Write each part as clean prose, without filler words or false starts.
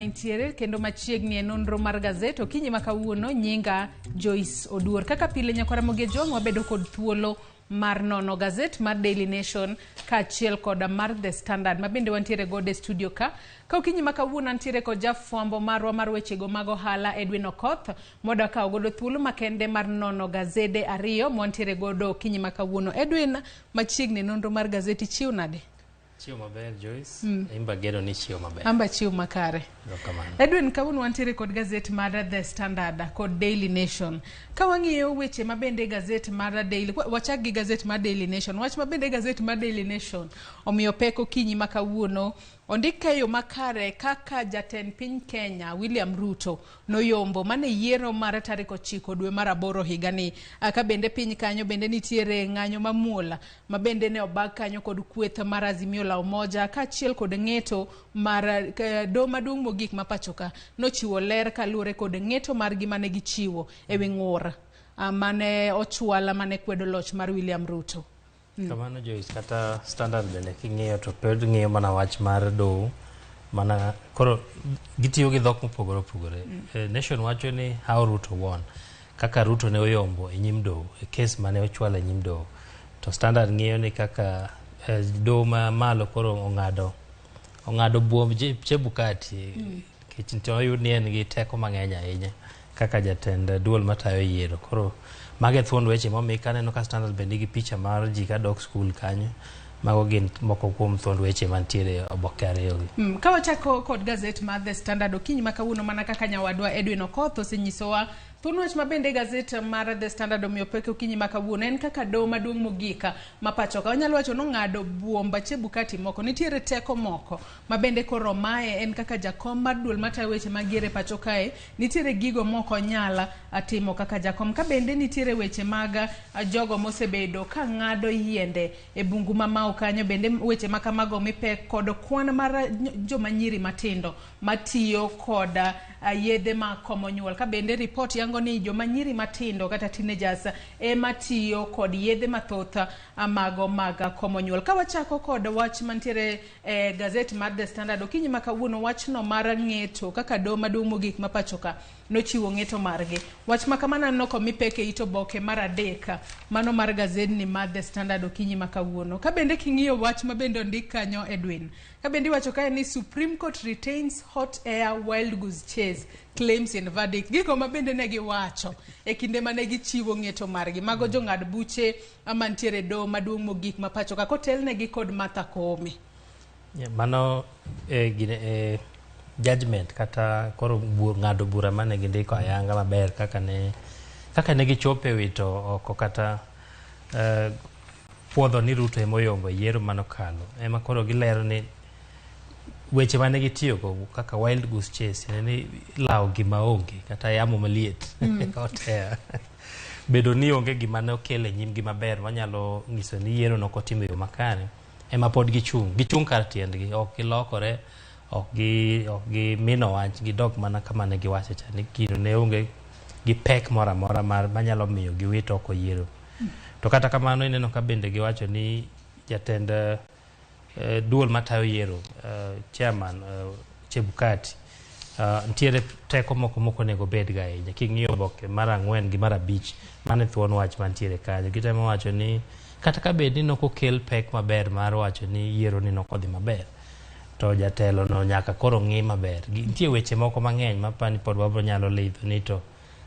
Ntiere kendo machiegni e nonro mar gazet okinyi ma kawuono. Nyinga Joyce Oduor. Kaka pile, nyakwara Ramogi Ojwang', wabedo kod thuolo mar nono gazet mar Daily Nation kaachiel koda mar The Standard ma bende wantiere godo e studio ka. Ka okinyi ma kawuono antiere kod jafwambo marwa mar wechego mag ohala, Edwin Okoth, moda kawo godo thuolo makende mar nono gazede ariyo mwantiere godo okinyi ma kawuono. Edwin, machiegni e nonro mar gazeti, chiw nade? Chiwo maber, Joyce. Imba geno ni chiwo maber. Amba chiw makare. Erokamano. Edwin, kawuono wantiere kod gazet mar The Standard kod Daily Nation. Ka wang'iyo weche ma bende gazet mar Daily, wachak gi gazet mar Daily Nation. Wach ma bende gazet mar Daily Nation omiyo pek okinyi ma kawuono ondik ka e yo makare kaka jatend piny Kenya William Ruto noyombo mane yiero mar tarik 9 dwe mar 8 higani. Ka bende piny kanyo bende nitiere ng'anyo mamuol ma bende ne obag kanyo kod kweth mar Azimio la Umoja kaachiel kod ng'eto mar doho maduong' mogik ma pachoka nochiwo ler kaluwore kod ng'eto margi mane gichiwo e wi ng'ur mane ochwal mane kwedo loch mar William Ruto. Kamano, Joyce, kata Standard bende king'iyo to pod ng'iyo mana wach mar doho mana koro gitiyo gi dhok mopogore opogore. Nation wacho ni "How Ruto Won", kaka Ruto ne oyombo e nyim doho e kes mane ochwal e nyim doho. To Standard ng'iyo ni kaka doho ma malo koro ong'ado buomb Chebukati nikech to oyud ni en gi teko mang'eny ahinya kaka jatend duol matayo yiero. Koro mago e thuond weche momi kaneno ka Standard bende nigi picha mar ji kadok skul kanyo. Mago gin moko kuom thuond weche mantiere e oboke ariyogi. Ka wachako kod gazet mar The Standard okinyi ma kawuono, mana kaka nyawadwa Edwin Okoth osenyisowa, thuon wach ma bende gazet mar The Standard omiyo pek okinyi ma kawuono en kaka doho maduong' mogik ma pachoka wanyalo wacho nong'ado buomba Chebukati moko nitiere teko moko ma bende koro mae en kaka jakom mar duol matayo weche mag yiero e pacho kae nitiere gigo mok onyal timo kaka jakom. Ka bende nitiere weche mag jogo mosebedo ka ng'ado yiende e bungu ma Mau kanyo, bende weche ma kamago mi pek kod kwan mar joma nyiri matindo matiyo kod yedhe ma komo nyuol. Ka bende ripot yango ni joma nyiri matindo kata teenagers ema tiyo kod yedhe mathoth mago mag komo nyuol. Ka wachako kod wach mantiere e gazet mar The Standard okinyi ma kawuono, wachno mar ng'eto kaka doho maduong' mogik ma pachoka nochiwo ng'eto margi. Wach ma kamano aneno komi pek e it oboke mar 3 mano mar gazedni mar The Standard okinyi ma kawuono. Ka bende king'iyo wach ma bende ondik kanyo, Edwin, ka bende iwacho kae ni "Supreme Court retains hot air wild goose chase claims in verdict". Gigo ma bende ne giwacho e kinde mane gichiwo ng'eto margi. Mago jong'ad buche mantiere e doho maduong' mogik ma pacho ka kotelnegi kod Martha Koome. Yeah, mano gine, judgment kata koro ng'ado bura mane gindiko ayanga maber kaka ne gichopo e wito oko kata puodho ni Ruto ema oyombo e yiero manokalo, ema koro gilero ni weche mane gitiyogo kaka wild goose chase en ni lawo gima onge kata yamo maliet, hot air, bedo ni onge gima ne okel e nyimgi maber manyalo nyiso ni yiero nok otim e yo makare, ema pod gichung' kar tiendgi, ok gilokore, ok gi mino wach, gidok mana kama ne giwacho cha ni gino ne onge gi pek moro amora mar manyalo miyo giwit oko yiero. To kata kamano ineno ka bende giwacho ni jatend duol matayo yiero, chairman Chebukati, nitiere teko moko mok onego bed ga ahinya. King'iyo oboke mar 4 gi mar 5, mano e thuon wach mantiere kanyo. Gitemo wacho ni kata ka bed ni nok okel pek maber mar wacho ni yiero ni nok odhi maber, to jatelo no nyaka koro ng'i maber. Nitie weche moko mang'eny ma pani pod wabro nyalo lidho ni to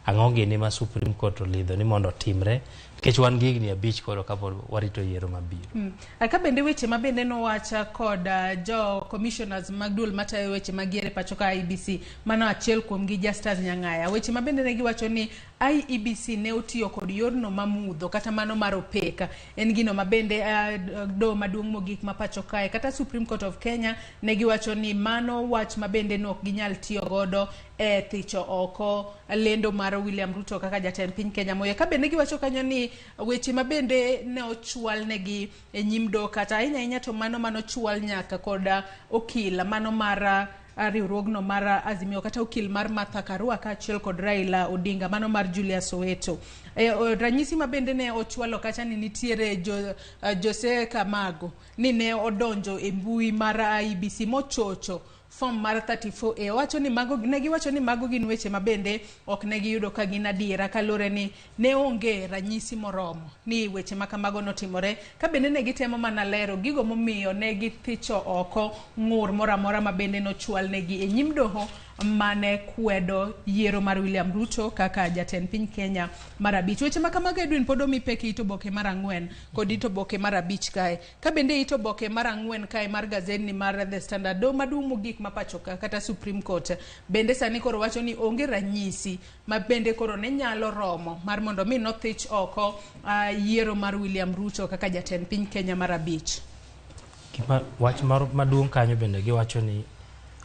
ang'o gini ma Supreme Court olidho ni mondo otimre, nikech wan gi higni 5 koro kapod warito yiero mabiro. Ka bende weche ma bende nowacha kod jo commissioners mag duol matayo weche mag yiero e pacho ka, IEBC, mano achiel kuomgi Justus Nyang'aya. Weche ma bende ne giwacho ni IEBC ne otiyo kod yorno mamudho kata mano mar opeka. En gino ma bende doho maduong' mogik ma pacho kae kata Supreme Court of Kenya ne giwacho ni mano wach ma bende ne ok ginyal tiyo godo e thicho oko lendo mar William Ruto kaka jatend piny Kenya moyie. Ka bende giwacho kanyo ni weche ma bende ne ochwal negi e nyim doho, kata ahinya ahinya to mano manochwal nyaka kod okil mano mar riwruogno mar Azimio kata okil mar Martha Karua kaachiel kod Raila Odinga, mano mar Julius Oweto. Ranyisi ma bende ne ochwalo kacha ni nitiere Jose Kamago ni ne odonjo e mbui mar IEBC mochocho form mar 34A. Owacho ni mago ne giwacho ni mago gin weche ma bende ok ne giyudo ka gin adiera kaluwore ni ne onge ranyisi moromo ni weche ma kamago notimore, ka bende ne gitemo mana lero gigo momiyo ne githicho oko ng'ur moro amora ma bende nochwal negi e nyim doho mane kwedo yiero mar William Ruto kaka jatend piny Kenya mar abich. Weche ma kamago, Edwin, pod omi pek e it oboke mar 4 kod it oboke mar 5 kae. Ka bende it oboke mar 4 kae mar gazetni mar The Standard, doho maduong' mogik ma pacho ka kata Supreme Court bende sani koro wacho ni onge ranyisi ma bende koro ne nyalo romo mar mondo mi nothich oko yiero mar William Ruto kaka jatend piny Kenya mar abich. Gima wach mar maduong' kanyo bende giwacho ni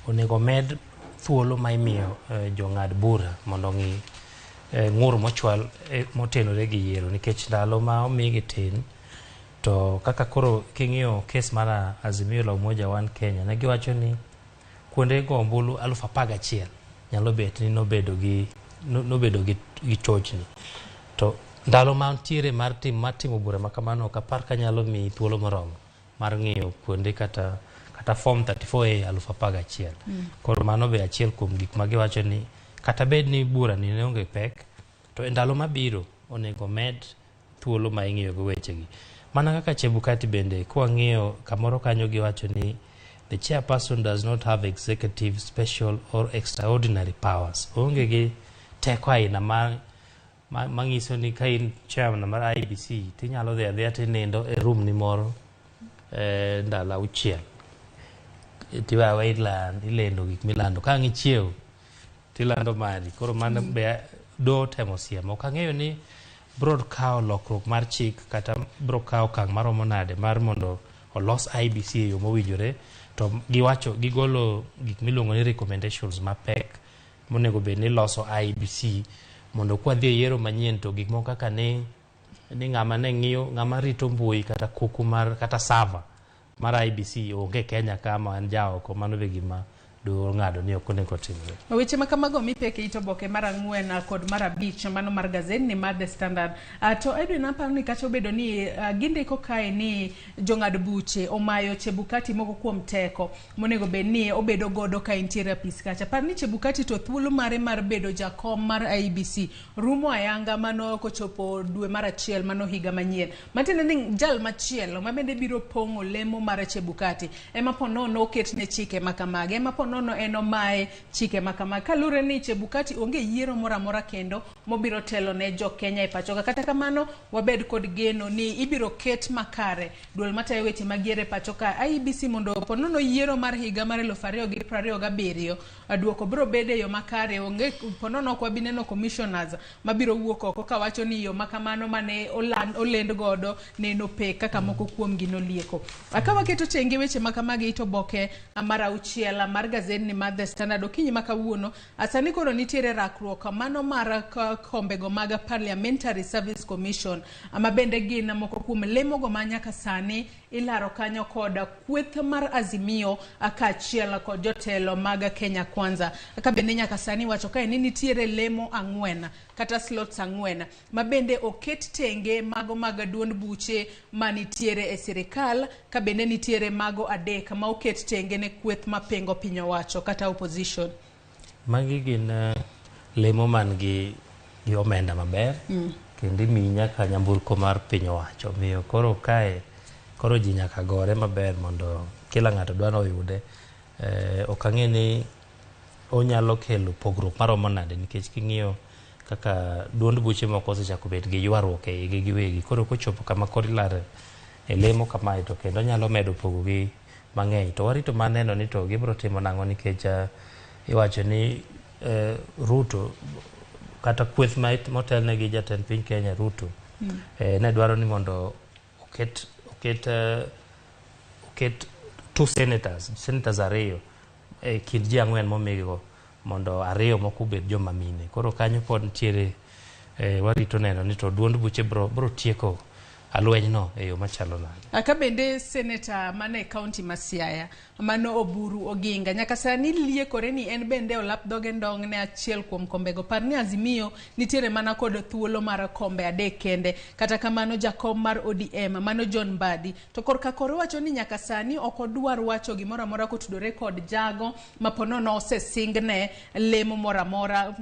onego med thuolo ma imiyo jong'ad bura mondo ong'i ng'ur mochwal motenore gi yiero, nikech ndalo ma omigi tin. To kaka koro king'iyo kes mar Azimio la Umoja One Kenya, ne giwacho ni kuonde go ombulu 11,000 nyalo bet ni nobedo gi chochni. To ndalo mantiere mar timo bura ma kamano ok apar ka nyalo miyi thuolo moromo mar ng'iyo kuonde kata form 34A 11,000. Koro mano be achiel kuom gik ma giwacho ni kata bed ni bura ni ne onge pek, to e ndalo mabiro onego med thuolo ma ing'iyo go wechegi. Mana kaka Chebukati bende, kwang'iyo kamoro kanyo, giwacho ni the chairperson does not have executive, special or extraordinary powers. Oonge gi teko aina ma manyiso ni ka in chairman mar IEBC tinyalo dhi adhiya tinindo e room ni moro ndalo 6, tiweyo aweya ilendo gik milando, ka ang' ichiew tilando mari. Koro mano be do temo siemo. Ok ang'eyo ni bro kawo lokruok mar chik kata bro kawo okang' maromo nade mar mondo olos IEBC e yo mowinjore. To giwacho gigolo gik miluongo ni recommendations mapek monego bed ni loso IEBC mondo kwadhi e yiero manyien, to gik moko kaka ni ng'ama ne ng'iyo, ng'ama rito mbui kata kuku mar kata server mar IEBC onge Kenya ka ma en jaoko. Mano be gima doho ong'ado ni ok onego timre. Weche ma kamago mi pek e it oboke mar 4 kod mar 5 mano mar gazetni mar The Standard. To Edwin, aparo ni kata obedo ni gindiko kae ni jong'ad buche omayo Chebukati moko kuom teko monego bed ni obedo godo ka entiere apis kacha. Par ni Chebukati to thuolo mare mar bedo jakom mar IEBC rumo ayanga mano kochopo dwe mar achiel mano higa manyien. Matiende ni jal machielo ma bende biro pong'o lemo mar Chebukati ema po nono oketne chike ma kamagi, ema po nono en omaye chike ma kamagi. Kaluwore ni Chebukati onge yiero moro amora kendo mobiro telo ne jo Kenya e pachoka. Kata kamano, wabed kod geno ni ibiro ket makare duol matayo weche mag yiero e pachoka IEBC mondo po nono yiero mar higa mar 2027 duoko biro bedo e yo makare. Onge po nono ok wabi neno commissioners mabiro wuok oko kawacho ni yo makamano mane olend godo neno pek kaka moko kuomgi nolieko. Ka waketo tenge weche ma kamagi, it oboke mar 6 mar gazetni mar The Standard okinyi ma kawuono, sani koro nitiere rakruok mano mar kombego mag Parliamentary Service Commission, ma bende gin moko kuom lemogo ma nyaka sani ilaro kanyo kod kweth mar Azimio kaachiel kod jotelo mag Kenya Kwanza. Ka bende nyaka sani wacho kae ni nitiere lemo 4 kata slots 4 ma bende oket tenge mago mag duond buche manitiere e sirikal, ka bende nitiere mago 3 ma oket tenge ne kweth mapingo piny owacho kata opposition. Magi gin lemo man gi omenda maber kendo imiyi nyaka nyamburko mar piny owacho. Omiyo koro kae koro ji nyaka gore maber mondo kila ng'ato dwa ni oyude. Ok ang'e ni onyalo kelo pogruok maromo nade, nikech king'iyo kaka duond buche moko osechako bet gi ywaruok e igi giwegi, koro kochopo kama koro ilare e lemo kamae to kendo nyalo medo pogogi mang'eny. To warito mar neno ni to gibiro timo nang'o, nikech iwacho ni Ruto kata kweth motelne gi jatend piny Kenya Ruto ne dwaro ni mondo oket two senators, 2 e kind ji 4 momigigo, mondo 2 moko obed joma mine. Koro kanyo pod nitiere warito neno ni to duond buche bro tieko. alwenyno e yo machalo nade. Ka bende seneta mane kaunti ma Siaya mano Oburu Oginga nyaka sani liekore ni en bende olap dhoge ndong' ne achiel kuom kombego. Par ni Azimio nitiere mana kod thuolo mar kombe 3 kende. Kata kamano jakom mar ODM mano John Mbadi to korka kore wacho ni nyaka sani ok odwar wacho gimoro amora kotudore kod jago ma ponono osesingne lemo moro amora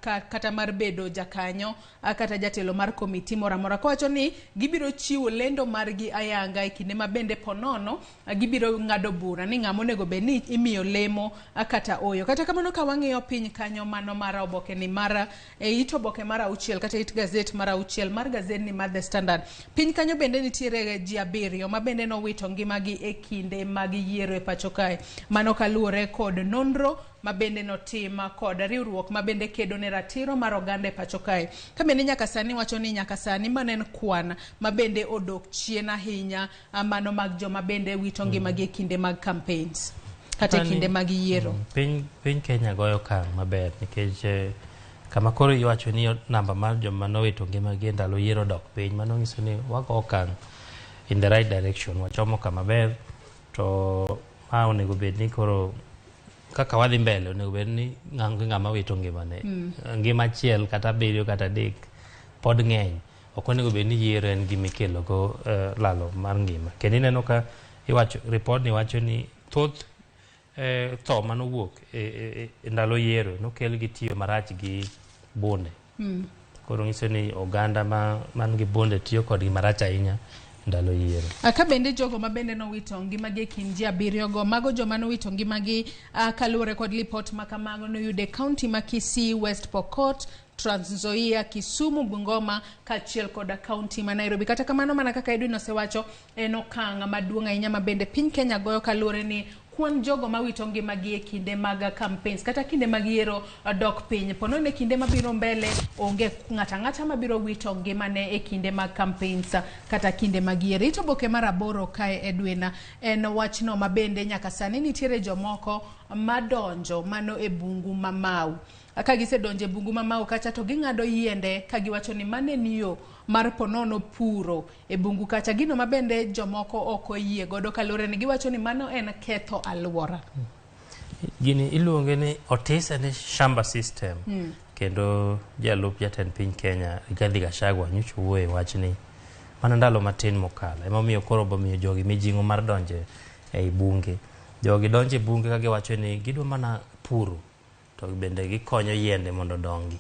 kata mar bedo jakanyo kata jatelo mar komiti moro amora, kowacho ni gibiro chiwo lendo margi ayanga e kinde ma bende ponono gibiro ng'ado bura ni ng'ama onego bed ni imiyo lemo kata oyo. Kata kamano ka wang'iyo piny kanyo mano mar oboke ni mar it oboke mar 6 kata it gazet mar 6 mar gazet ni mar The Standard, piny kanyo bende nitiere ji 7 ma bende nowito ngimagi e kinde mag yiero e pacho kae. Mano kaluwore kod nonro ma bende notim kod riwruok ma bende kedo ne ratiro mar oganda e pacho kae. Ka bende nyaka sani wacho ni nyaka sani mano en kwan ma bende odok chien ahinya mano mag joma bende wito ngimagi e kinde mag campaigns kata e kinde mag yiero. Piny Kenya goyo okang' maber nikech kama koro iwacho ni namba mar joma nowito ngimagi e ndalo yiero dok piny, mano nyiso ni wago okang' in the right direction, wachomo kama ber. To ma onego bed ni koro kaka wadhi mbele onego bed ni ng'ama wito ngimane ngima achiel kata 7 kata 3 pod ng'eny. Ok onego bed ni yiero en gima ikelo go lalo mar ngima. Kendo ineno ka iwacho report ni wacho ni thoth tho manowuok e ndalo yiero nokel gi tiyo marach gi bunde. Koro nyiso ni oganda man gi bunde tiyo kodgi marach ahinya ndalo yiero. Ka bende jogo ma bende nowito ngimagi e kind ji 7 go, mago joma nowito ngimagi kaluwore kod lipot ma kamago noyudo e kaunti ma Kisii, West Pokot, Trans Nzoia, Kisumu, Bungoma kaachiel kod kaunti ma Nairobi. Kata kamano mana kaka Edwin osewacho, en okang' maduong' ahinya ma bende piny Kenya goyo kaluwore ni kwan jogo mawito ngimagi e kinde mag campaigns kata kinde mag yiero dok piny. Pono ne kinde mabiro mbele onge ng'ata ang'ata mabiro wito ngimane e kinde mag campaigns kata kinde mag yiero. It oboke mar 8 kae Edwin en wachno ma bende nyaka sani nitiere jomoko madonjo mano e bungu ma Mau. Ka gisedonjo e bungu ma Mau kacha to ging'ado yiende ka giwacho ni mano en yo mar ponono puro e bungu kacha, gino ma bende jomoko ok oyie godo kaluwore ni giwacho ni mano en ketho alwora. Gini iluonge ni otise ni shamba system. Kendo jalup jatend piny Kenya Rigathi Gachagua nyocha owuoyo e wachni mana ndalo matin mokalo. Emomiyo koro bomiyo jogi mijing'o mar donjo ei bunge. Jogi donjo e bunge ka giwacho ni gidwa mana puro to bende gikonyo yiende mondo odongi.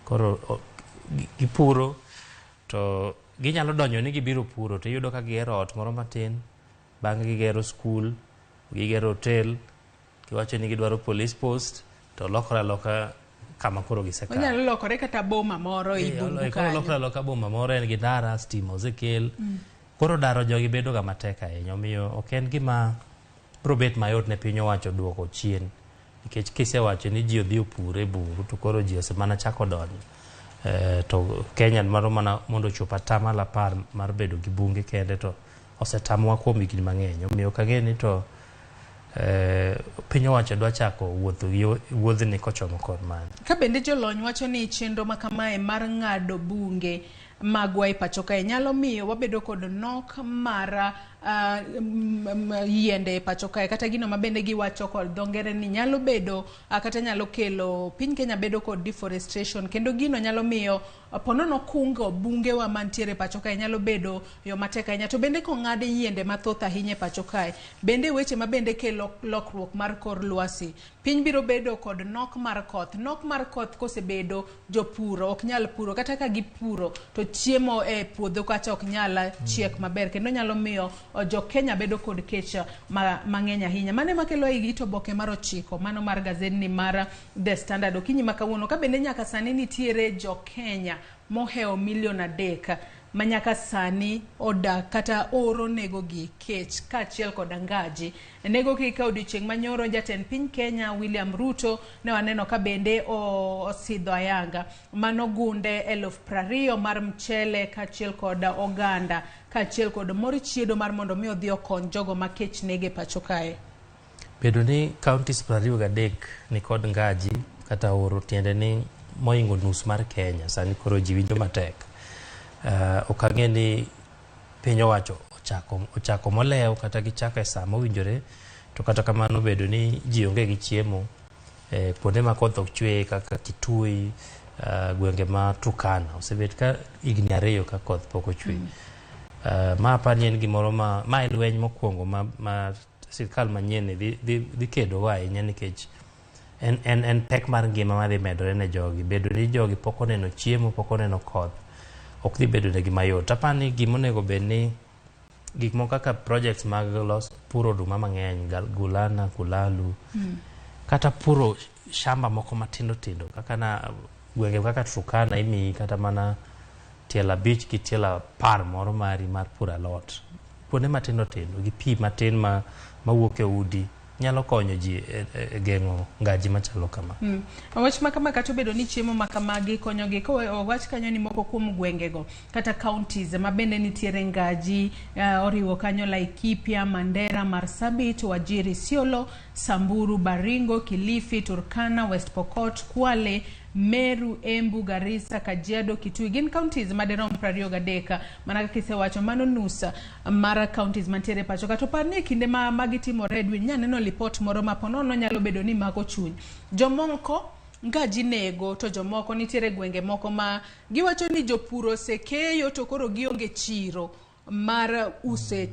Koro gipuro to ginyalo donjo ni gibiro puro to iyudo ka gigero ot moro matin, bang'e gigero skul, gigero hotel, giwacho ni gidwaro police post to lokore aloka kama koro gisekawo. Onyalo lokore kata boma moro e bungu kanyo. Lokore aloka boma moro, en gi ndara, stima osekel. Koro daro jogi bedo ga matek ahinya, omiyo ok en gima biro bet mayot ne piny owacho duoko chien. Nikech kisewacho ni ji odhi opur e bungu to koro ji osemana chako donjo. To Kenya dwaro mana mondo ochop 10% mar bedo gi bunge kende to osetamowa kuom higni mang'eny. Omiyo ok ang'e ni to piny owacho dwa chako wuotho gi wuodhni kochomo kod mane. Ka bende jolony wacho ni chenro ma kamae mar ng'ado bunge magwa e pacho kae nyalo miyo wabedo kod nok mar yiende e pacho kae, kata gino ma bende giwacho kod dho ngere ni nyalo bedo kata nyalo kelo piny Kenya bedo kod deforestation, kendo gino nyalo miyo ponono kungo bungewa mantiere e pacho kae nyalo bedo yo matek ahinya. To bende kong'ad yiende mathoth ahinya e pacho kae, bende weche ma bende kelo lokruok mar kor lwasi, piny biro bedo kod nok mar koth. Nok mar koth kosebedo, jopuro ok nyal puro, kata ka gipuro to chiemo e puodho kacha ok nyal chiek maber, kendo nyalo miyo jo Kenya bedo kod kech mang'eny ahinya. Mane makelo it oboke mar 9 mano mar gazetni mar The Standard okinyi ma kawuono. Ka bende nyaka sani nitiere jo Kenya mohewo milion 3 ma nyaka sani odak kata oro negogi kech kaachiel kod angaji. Negogi ka odiochieng' manyoro jatend piny Kenya William Ruto ne waneno ka bende osidho ayanga mano gunde 20,000 mar mchele kaachiel kod oganda kaachiel kod mor chiedo mar mondo mi odhi okony jogo ma kech nege pacho kae. Bedo ni counties 23 ni kod ngaji kata oro, tiende ni moingo nus mar Kenya sani koro ji winjo matek. Ok ang'e ni piny owacho ochako molewo kata gichako e saa mowinjore, to kata kamano bedo ni ji onge gi chiemo kuonde ma koth ok chwe kaka Kitui, gwenge ma Turkana osebet ka higni 2 ka koth pok ochwe. Ma apar ni en gimoro ma en lweny mokwongo ma sirkal manyien dhi kedogo ahinya, nikech en pek mar ngima madhi medore ne jogi. Bedo ni jogi pok oneno chiemo, pok oneno koth, ok dhi bedo negi mayot. Apar ni gima onego bed ni gik moko kaka projects mag los puro oduma mang'eny, Gulana, Kulalu, kata puro shamba moko matindo tindo kaka na gwenge kaka Turkana imiyi kata mana tielo 5 gi tielo 10 moro mari mar puro alot. Kuonde matindo tindo gi pi matin mawuok e udi nyalo konyo ji e geng'o ngaji machalo kama. Wach ma kama kata obedo ni chiemo ma kamagi konyogi, ka owach kanyo ni moko kuom gwengego kata counties ma bende nitiere ngaji, oriwo kanyo Laikipia, Mandera, Marsabit, Wajir, Isiolo, Samburu, Baringo, Kilifi, Turkana, West Pokot, Kwale, Meru, Embu, Garissa, Kajiado, Kitui. Gin counties madirom 23, mana kaka isewacho, mano nus mar counties mantiere pacho ka. To par ni e kinde ma magi timore, Edwin, nyaneno lipot moro ma ponono nyalo bedo ni mako chuny jomoko. Ngaji nego to jomoko nitiere gwenge moko ma giwacho ni jopur osekeyo to koro gionge chiro mar use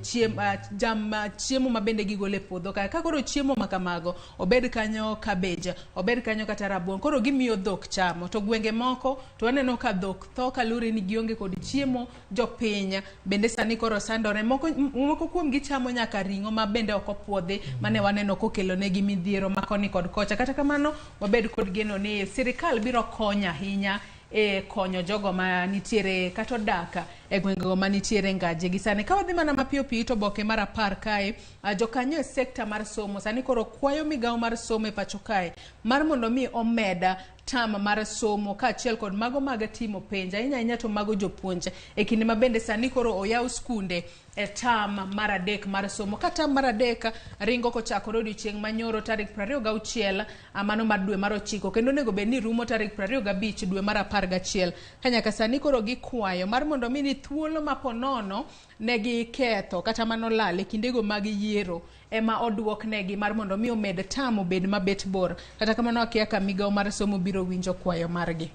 jam chiemo ma bende gigolo e puodho kae. Ka koro chiemo ma kamago obed kanyo cabbage, obed kanyo kata rabuon, koro gimiyo dhok chamo, to gwenge moko to waneno ka dhok tho kaluwore ni gionge kod chiemo. Jopiny bende sani koro sandore, moko kuom gi chamo nyaka ring'o ma bende ok opuodhi, mane waneno kokelo negi midhiero ma koni kod kocha. Kata kamano wabed kod geno ni sirikal biro konyo ahinya e konyo jogo ma nitiere kata odak e gwengego ma nitiere ngaje gi sani. Ka wadhi mana mapiyo piyo to oboke mar 10 kae, jokanyo e sekta mar somo sani koro kwayo migawo mar somo e pacho kae mar mondo mi omed tam mar somo kaachiel kod mago mag timo penj, ahinya ahinya to mago jopuonj, e kinde ma bende sani koro oyaw skunde e tam mar 3 mar somo. Ka tam mar 3 ringo kochakore odiochieng' manyoro tarik 26 mano mar dwe mar 9, kendo onego bed ni rumo tarik 25 dwe mar 11. Ka nyaka sani koro gikwayo mar mondo mi ni thuolo ma ponono ne giketho kata mano lal e kindego mag yiero ema oduoknegi mar mondo mi omed tam obed mabet bor. Kata kamano akia ka migawo mar somo biro winjo kwayo margi.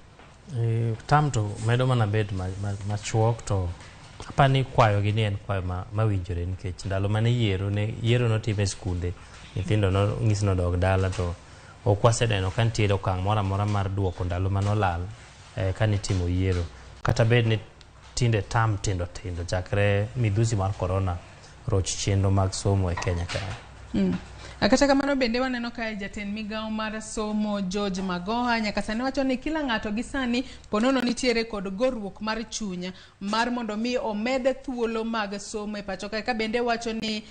Tam to medo mana bet machuok, to apani kwayo gi ni en kwayo mawinjore, nikech ndalo mane yiero ne yiero notim e skunde, nyithindo nonyis nodog dala, to ok waseneno ka nitiere okang' moro amora mar duoko ndalo manolal kanitimo yiero. Kata bed ni tinde tam tindo tindo chakre midhusi mar corona roch chenro mag somo e Kenya kae. Kata kamano bende waneno kae jatend migawo mar somo George Magoha nyaka sani wacho ni kila ng'ato gi sani ponono nitiere kod goruok mar chuny mar mondo mi omed thuolo mag somo e pacho kae. Ka bende wacho ni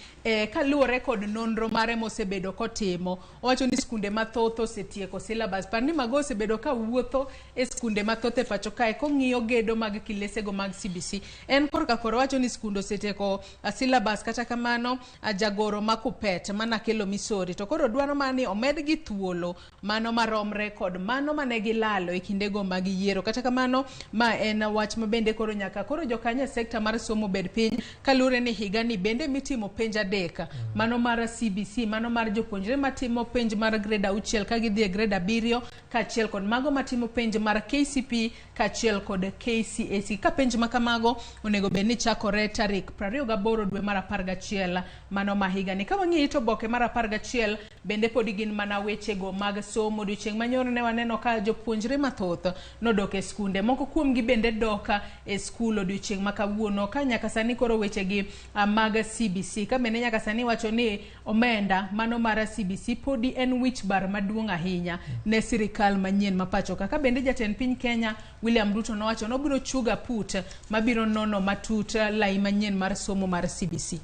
kaluwore kod nonro mare mosebedo kotimo, owacho ni skunde mathoth osetieko syllabus. Par ni Magoha osebedo ka wuotho e skunde mathoth e pacho kae kong'iyo gedo mag kilesego mag CBC. En korka koro wacho ni skunde osetieko syllabus. Kata kamano jagoro ma Kupet mana kelo misori to koro dwaro mana ni omedgi thuolo mano maromre kod mano mane gilalo e kindego mag yiero. Kata kamano ma en wach ma bende koro nyaka koro jokanyo e sekta mar somo bed piny, kaluwore ni higani bende mitimo penj 3, mano mar CBC, mano mar jopuonjre matimo penj mar grade 6 ka gidhi e grade 7, kaachiel kod mago matimo penj mar KCP kaachiel kod KCSE. Ka penj ma kamago onego bed ni chakore tarik 28 dwe mar 11 mano ma higani. Ka wang'iyo to oboke mar 11 bende podi gin mana wechego mag somo. Odiochieng' manyoro ne waneno ka jopuonjre mathoth nodok e skunde, moko kuomgi bende dok e skul odiochieng' ma kawuono. Ka nyaka sani koro wechegi mag CBC, ka bende nyaka sani wacho ni omenda mano mar CBC podi en wich bar maduong' ahinya ne sirikal manyien ma pacho ka. Ka bende jatend piny Kenya William Ruto nowacho nobiro chugo aput mabiro nono matut lai manyien mar somo mar CBC.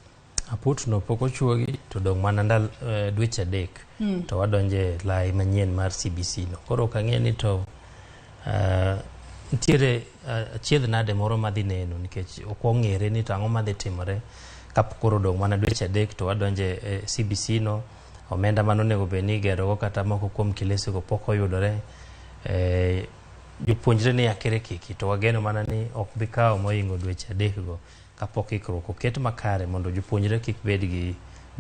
Aput no pok ochuogi to dong' mana ndal dweche 3 to wadonje lai manyien mar CBC no. Koro ok ang'e ni to nitiere achiedh nade moro madhi neno, nikech ok ong'ere ni to ang'o madhi timore kapok koro odong' mana dweche 3 to wadonje CBC no. Omenda mane onego bed ni igerogo kata moko kuom kilesego pok oyudore. Jopuonjre ni akirikiki to wageno mana ni ok bi kawo mohingo dweche 3 go kapok ikruok oket makare mondo jopuonjre kik bed gi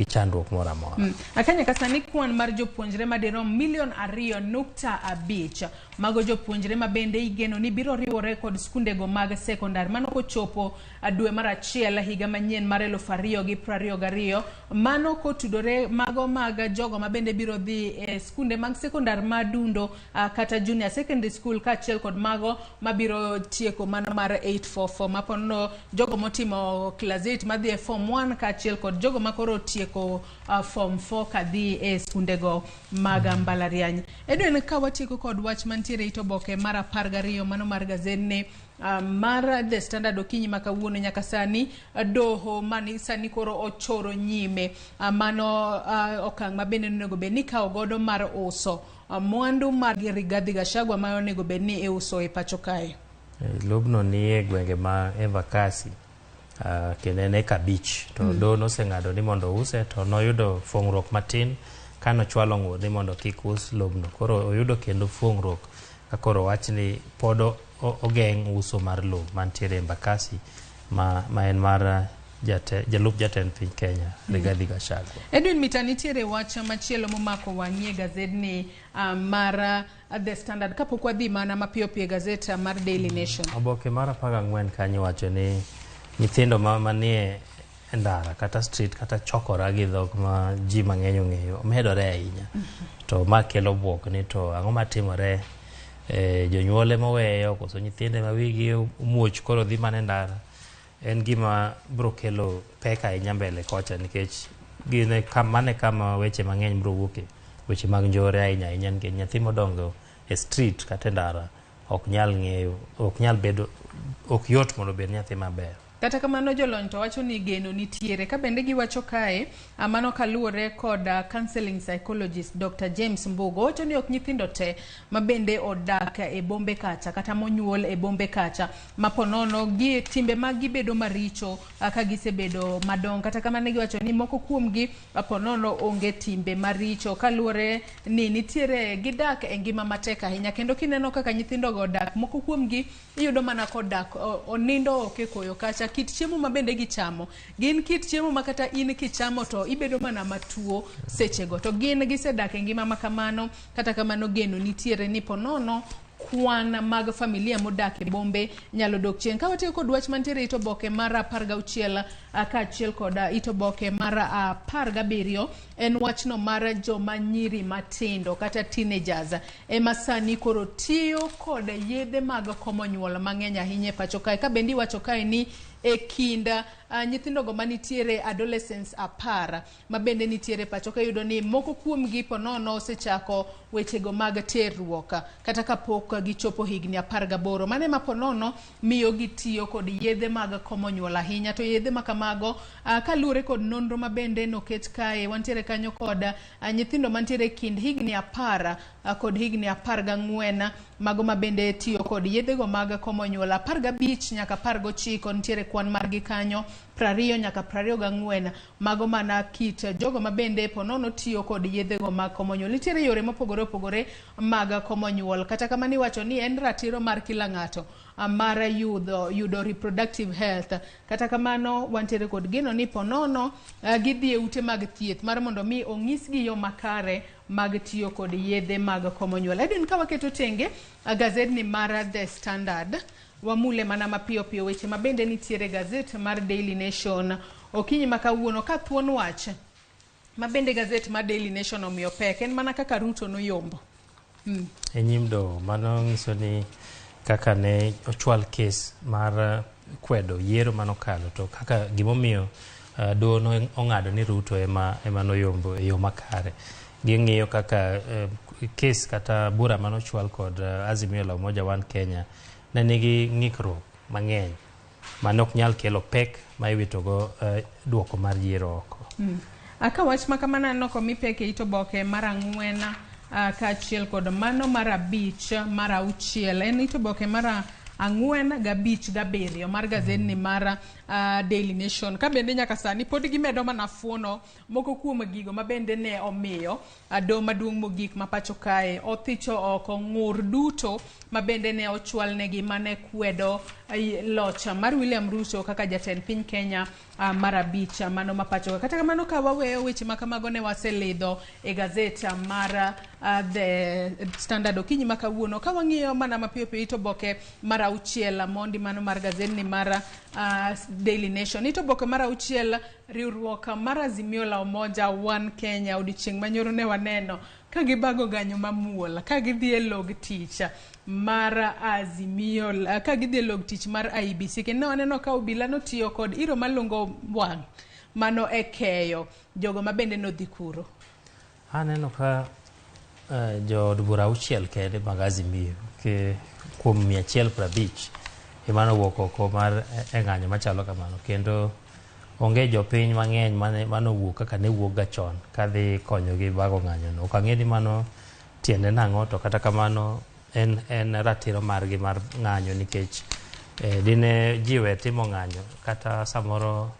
chandruok moro amora. Aka nyaka sani kwan mar jopuonjre madirom milion 2.5, mago jopuonjre ma bende igeno ni biro riwore kod skundego mag sekondar mano kochopo dwe mar achiel higa manyien mar 2022. Mano kotudore mago mag jogo ma bende biro dhi e skunde mag sekondar madundo kata junior secondary school, kaachiel kod mago mabiro tieko mano mar 844, mapono jogo motimo class 8 madhi e form 1, kaachiel kod jogo makoro otieko form 4 kadhi e skundego mag mbalariany. Edwin, ka watieko kod wach mantiere it oboke mar 12 mano mar gazetni mar The Standard okinyi ma kawuono, nyaka sani doho mani sani koro ochoro nyime mano okang' ma bende onego bed ni ikawo godo mar uso mwandu mar Rigathi Gachagua ma onego bed ni iuso e pacho kae. Lobno ni e gwenge ma Embakasi, kendo en eka 5 to doho noseng'ado ni mondo ouse, to noyudo fong'ruok matin kanochwalo ng'ur ni mondo kik us lobno. Koro oyudo kendo fong'ruok ka koro wach ni pod ogeng' uso mar lowo mantiere Embakasi ma en mar jalup jatend piny Kenya, Rigathi Gachagua. Edwin Mita, nitiere wach machielo momako wang'i e gazetni mar The Standard kapok wadhi mana mapiyo piyo e gazet mar Daily Nation? Oboke mar 14 kanyo wacho ni nyithindo ma manie ndara kata street kata chokora gi dhok ma ji mang'eny ong'eyo medore ahinya. To ma kelo buok ni to ang'o matimore, jonyuol ema oweyo koso nyithindo ema wigi omuoch koro dhi mana e ndara. En gima biro kelo pek ahinya mbele kocha, nikech gin e mano e kama weche mang'eny biro wuoke, weche mag njore ahinya ahinya, nikech nyathi modongo e street kata e ndara ok nyal ng'eyo, ok nyal bedo, ok yot mondo obed nyathi maber. Kata kamano, jolony to wacho ni geno nitiere. Ka bende giwacho kae, mano kaluwore kod counseling psychologist Dr. James Mbugo, wacho ni ok nyithindo te ma bende odak e bombe kacha kata monyuol e bombe kacha ma ponono gi timbe mag gibedo maricho ka gisebedo madongo. Kata kamano, giwacho ni moko kuomgi ponono onge timbe maricho, kaluwore ni nitiere gidak e ngima matek ahinya, kendo kineno kaka nyithindogo odak, moko kuomgi iyudo mana kodak onindo oko e koyo kacha. Kit chiemo ma bende gichamo gin kit chiemo ma kata in kichamo to ibedo mana matuo sechego, to gin gisedak e ngima ma kamano. Kata kamano, geno nitiere ni ponono kwan mag familia modak e bombe nyalo dok chien. Ka watiyo kod wach mantiere it oboke mar 16 kaachiel kod it oboke mar 17, en wachno mar joma nyiri matindo kata teenagers ema sani koro tiyo kod yedhe mag komo nyuol mang'eny ahinya e pacho kae. Ka bende iwacho kae ni e kind nyithindogo manitiere adolescents 10 ma bende nitiere pacho ka, iyudo ni moko kuomgi ponono osechako wechego mag terruok kata kapok gichopo higni 18. Mano ema ponono miyo gitiyo kod yedhe mag komo nyuol ahinya. To yedhe ma kamago, kaluwore kod nonro ma bende noket kae, wantiere kanyo kod nyithindo mantiere kind higni 10 kod higni 14, mago ma bende tiyo kod yedhego mag komo nyuol, 15 nyaka 19 nitiere kwan margi kanyo, 20 nyaka 24, mago mana kit jogo ma bende ponono tiyo kod yedhego mag komo nyuol. Nitiere yore mopogore opogore mag komo nyuol. Kata kamano, iwacho ni en ratiro mar kila ng'ato mar yudo reproductive health. Kata kamano, wantiere kod geno ni ponono gidhi e ute mag thieth mar mondo mi onyisgi yo makare mag tiyo kod yedhe mag komo nyuol. Edwin, ka waketo tenge gazetni mar The Standard, wamule mana mapiyo piyo weche ma bende nitiere gazet mar Daily Nation okinyi ma kawuono. Ka thuon wach ma bende gazet mar Daily Nation omiyo pek en mana kaka Ruto noyombo. E nyim doho, mano nyiso ni kaka ne ochwal kes mar kwedo yiero manokalo, to kaka gimomiyo doho no ong'ado ni Ruto ema noyombo e yo makare. Ging'iyo kaka kes kata bura manochwal kod Azimio la Umoja One Kenya ne nigi ng'ikruok mang'eny mane ok nyal kelo pek ma iwitogo duoko mar yiero oko. Aka wach ma kamano aneno komi pek e it oboke mar 4 kaachiel kod mano mar 5, mar 6, en it oboke mar 4 gi 5 gi 7 mar gazetni mar Daily Nation. Ka bende nyaka sani pod gimedo mana fuono moko kuom gigo ma bende ne omiyo doho maduong' mogik ma pacho kae othicho oko ng'ur duto ma bende ne ochwalnegi mane kwedo loch mar William Ruto kaka jatend piny Kenya mar 5 mano ma pacho ka. Kata kamano ka waweyo weche ma kamago ne waselidho e gazet mar The Standard okinyi ma kawuono. Ka wang'iyo mana mapiyo piyo it oboke mar 6 mondi mano mar gazetni mar Daily Nation. It oboke mar 6 riwruok mar Azimio la Umoja One Kenya odiochieng' manyoro ne waneno ka gibago ganyo mamuol ka gidhi e log tich mar Azimio ka gidhi e log tich mar IEBC kendo waneno ka obila notiyo kod iro malungo wang' mano e keyo jogo ma bende nodhi kuro. Aneno ka jood bura 6 kende mag Azimio ke kuom 150 ema nowuok oko mar e ng'anyo machalo kamano, kendo onge jopiny mang'eny manowuok kaka ne wuok ga chon kadhi konyogi bago ng'anyono. Ok ang'e ni mano tiende nang'o, to kata kamano en ratiro margi mar ng'anyo nikech dine ji we timo ng'anyo kata samoro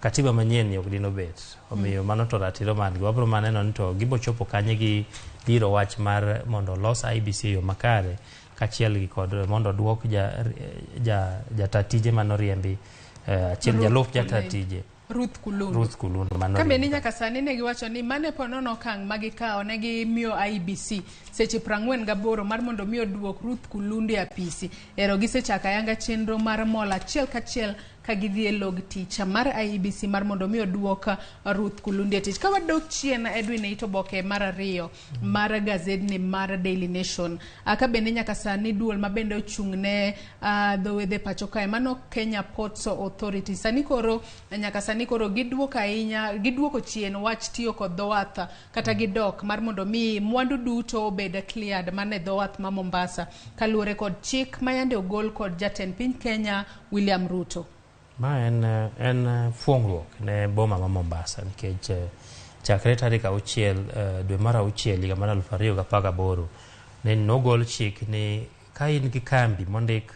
katiba manyien ni ok dine obet. Omiyo mano to ratiro margi. Wabro maneno ni to gibo chopo kanye gi dhiro wach mar mondo olos IEBC e yo makare kachiel gi kod mondo duok jata tije manoriembi achiel jalup jata tije Ruth Kulundu. Ruth Kulundu mano. Ka bende nyaka sani ne giwacho ni mane po nono okang' ma gikawo ne gimiyo IEBC seche 48 mar mondo mi oduok Ruth Kulundu e apisi. Ero gisechako ayanga chenro mar mol achiel kachiel ka gidhi e log tich mar IEBC mar mondo mi oduok Ruth Kulundu e tich. Ka wadok chien Edwin e it oboke mar 2 mar gazetni mar Daily Nation. Ka bende nyaka sani duol ma bende ochung' ne dho wedhe pacho kae mano Kenya Ports Authority. Sani koro nyaka sani koro giduoko ahinya giduoko chien wach tiyo kod dho wath kata gidok mar mondo mi mwandu duto obed cleared mane dho wath ma Mombasa kaluwore kod chik ma yande ogol kod jatend piny Kenya William Ruto. Ma en fuong'ruok ne boma ma Mombasa nikech chakre tarik 6 dwe mar 6 higa mar 2018 ne nogol chik ni ka in gi kambi mondik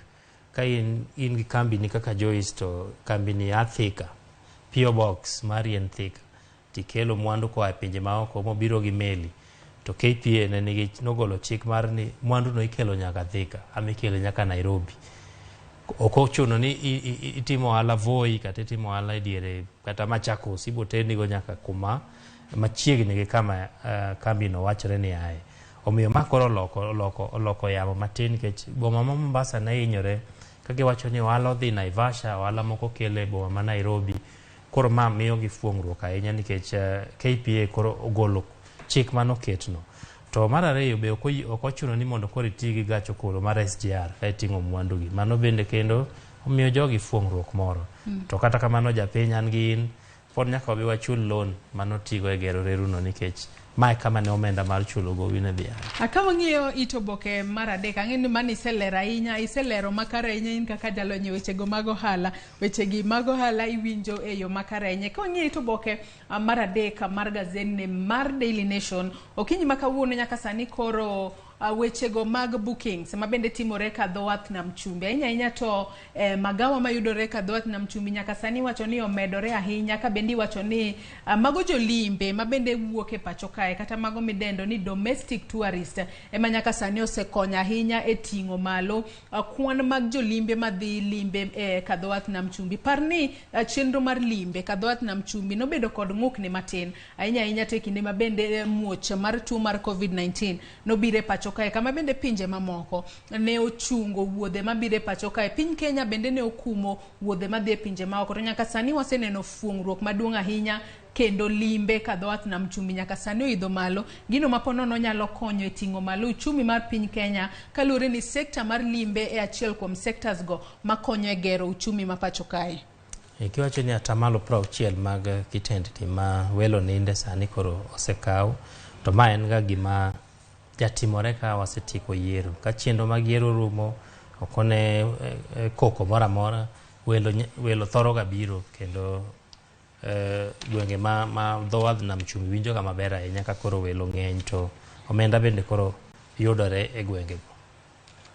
ka in gi kambi ni kaka Joyce to kambi ni Thika PO Box mari en Thika tikelo mwandu koa e pinje maoko mobiro gi meli to KPA ne nigi nogolo chik mar ni mwandu no ikelo nyaka Thika ama ikele nyaka Nairobi. Ok ochuno ni itimo ohala Voi kata itimo ohala e diere kata Machakos, ibo ternigo nyaka kuma machiegni gi kama kambino wachore ni aye. Omiyo ma koro oloko yamo matin nikech boma ma Mombasa ne hinyore ka giwacho ni ohala odhi Naivasha, ohala moko kele e boma ma Nairobi. Koro ma miyo gi fuong'ruok ahinya nikech KPA koro ogolo chik manoketno. To mar ariyo be ok ochuno ni mondo koro iti gi gach okolo mar SGR ka iting'o mwandu gi. Mano bende kendo omiyo jogi fuong'ruok moro. To kata kamano japiny an gi in pod nyaka wabi wachul loan manotigo e gero reruno nikech mae kama ne omenda mar chulo gowi ne dhi aye. Ka wang'iyo it oboke mar 3, ang'e ni mano iselero ahinya, iselero makare ahinya in kaka jalony e wechego mag ohala. Wechegi mag ohala iwinjo e yo makare ahinya. Ka wang'iyo it oboke mar 3 mar gazetni mar Daily Nation, okinyi ma kawuono nyaka sani koro wechego mag bookings ma bende timore ka dho wath Nam Chumbi. Ahinya ahinya to magawa mayudore ka dho wath Nam Chumbi nyaka sani iwacho ni omedore ahinya, ka bende iwacho ni mago jolimbe ma bende wuok e pacho kae kata mago midendo ni domestic tourist ema nyaka sani osekonyo ahinya e ting'o malo kwan mag jolimbe madhi limbe ka dho wath Nam Chumbi. Par ni chenro mar limbe ka dho wath Nam Chumbi nobedo kod ng'ukni matin ahinya ahinya to e kinde ma bende muoch mar tuo mar COVID-19 nobiro e pacho kae, kama bende pinje mamoko ne ochungo wuodhe mabiro e pacho kae. Piny Kenya bende ne okumo wuodhe madhi e pinje maoko, to nyaka sani waseneno fuong'ruok maduong' ahinya kendo limbe ka dho wath Nam Chumbi nyaka sani oidho malo, gino ma ponono nyalo konyo e ting'o malo uchumi mar piny Kenya kaluwore ni sekta mar limbe e achiel kuom sectors go makonyo e gero uchumi ma pacho kae. Kiwacho ni atamalo 60 mag kitendni ma welo ninde sani koro osekaw, to ma en ga gima jatimore ka wasetieko yiero. Ka chenro mag yiero rumo, ok one koko moro amora, welo thoro ga biro kendo gwenge ma dho wadh Nam Chumbi winjo ga maber ahinya ka koro welo ng'eny to omenda bende koro yudore e gwengego.